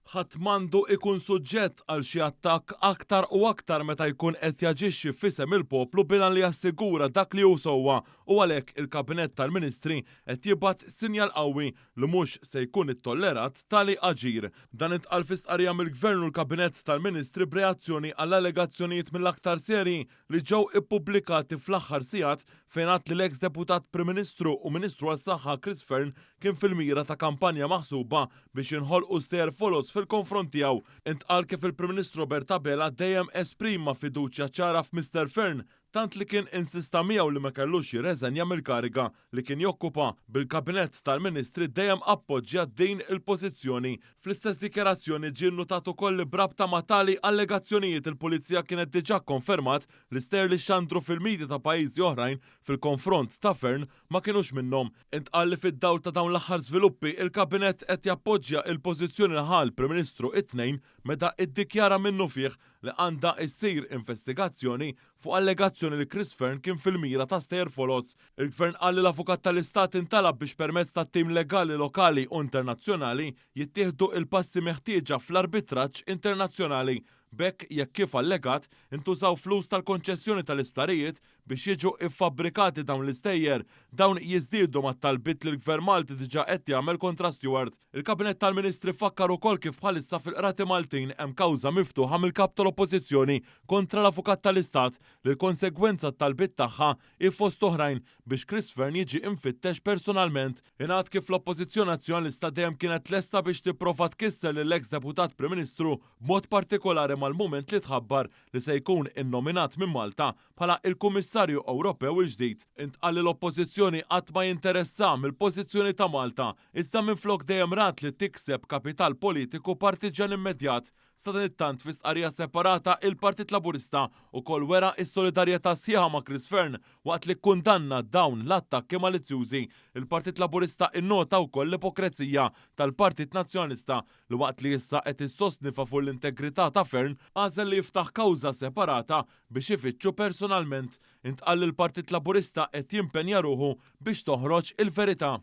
Ħadd m'għandu ikun suġġett għal xi attakk aktar u aktar meta jkun qed jaġixxi f'isem il-poplu bil-għan li jassigura dak li hu sewwa u għalhekk il-Kabinett tal-Ministri qed jibgħat sinjal qawwi li mhux se jkun ittollerat tali aġir. Dan intqal fi stqarrija mill-Gvern u l-Kabinett tal-Ministri b'reazzjoni għall-allegazzjonijiet mill-aktar serji li ġew ippubblikati fl-aħħar sigħat fejn għad li l-eks Deputat Prim Ministru u Ministru għas-Saħħa Chris Fearne kien fil-mira ta' kampanja maħsuba biex jinħolqu stejjer foloz fil-konfront tiegħu. Intqal kif il-Prim Ministru Robert Abela dejjem esprima fiduċja ċara f'Mister Fearne tant li kien insista miegħu li ma kellux jirreżenja mill-kariga li kien jokkupa, bil-Kabinett tal-Ministri dejjem appoġġja din il-pożizzjoni. Fl-istess dikjarazzjoni ġie nnutat ukoll li b'rabta ma' tali allegazzjonijiet il-Pulizija kienet diġà kkonfermat li stejjer li xxandru fil-media ta' pajjiżi oħrajn fil-konfront ta' Fearne ma kinux minnhom. Intqal li fid-dawl ta' dawn l-aħħar żviluppi il-Kabinett qed jappoġġja il-pożizzjoni li ħa l-Prim Ministru it-Tnejn meta iddikjara minnufih li għandha issir investigazzjoni fuq allegazzjoni li Chris Fearne kien fil-mira ta' stejjer foloz. Il-Gvern qal li l-Avukat tal-Istat intalab biex permezz tat-tim legali lokali u internazzjonali jittieħdu il-passi meħtieġa fl-arbitraġġ internazzjonali. B'hekk, jekk kif allegat, intużaw flus tal-konċessjoni tal-isptarijiet biex jiġu iffabbrikati dawn l-istejjer, dawn jiżdiedu mat-talbiet li l-Gvern Malti diġà qed jagħmel kontra Steward. Il-Kabinett tal-Ministri fakkar ukoll kif bħalissa fil-Qrati Maltin hemm kawża miftuħa mill-Kap tal-Oppożizzjoni kontra l-Avukat tal-Istat li l-konsegwenza t-talbiet tagħha hi fost oħrajn biex Chris Fearne jiġi imfittex personalment. Ingħad kif l-Oppożizzjoni Nazzjonalista dejjem kienet lesta biex tipprova tkisser lill-eks Deputat Prim Ministru b'mod partikolari mal-mument li tħabbar li se jkun innominat minn Malta bħala il-Kummissarju Ewropew il-ġdid. Intqal li l-Oppożizzjoni qatt ma jinteressaha mill-pożizzjoni ta' Malta, iżda minflok dejjem rat li tikseb kapital politiku partiġġjan immedjat. Sadanittant fi stqarrija separata il-Partit Laburista ukoll wera s-solidarjetà sħiħa ma' Chris Fearne waqt li kkundanna dawn l-attakki malizzjużi. Il-Partit Laburista innota wkoll l-ipokrezija tal-Partit Nazzjonalista li waqt li issa qed issostni favur l-integrità ta' Fearne, għażel li jiftaħ kawża separata biex ifittxu personalment. Intqal li l-Partit Laburista qed jimpenja ruħu biex toħroġ il-verità.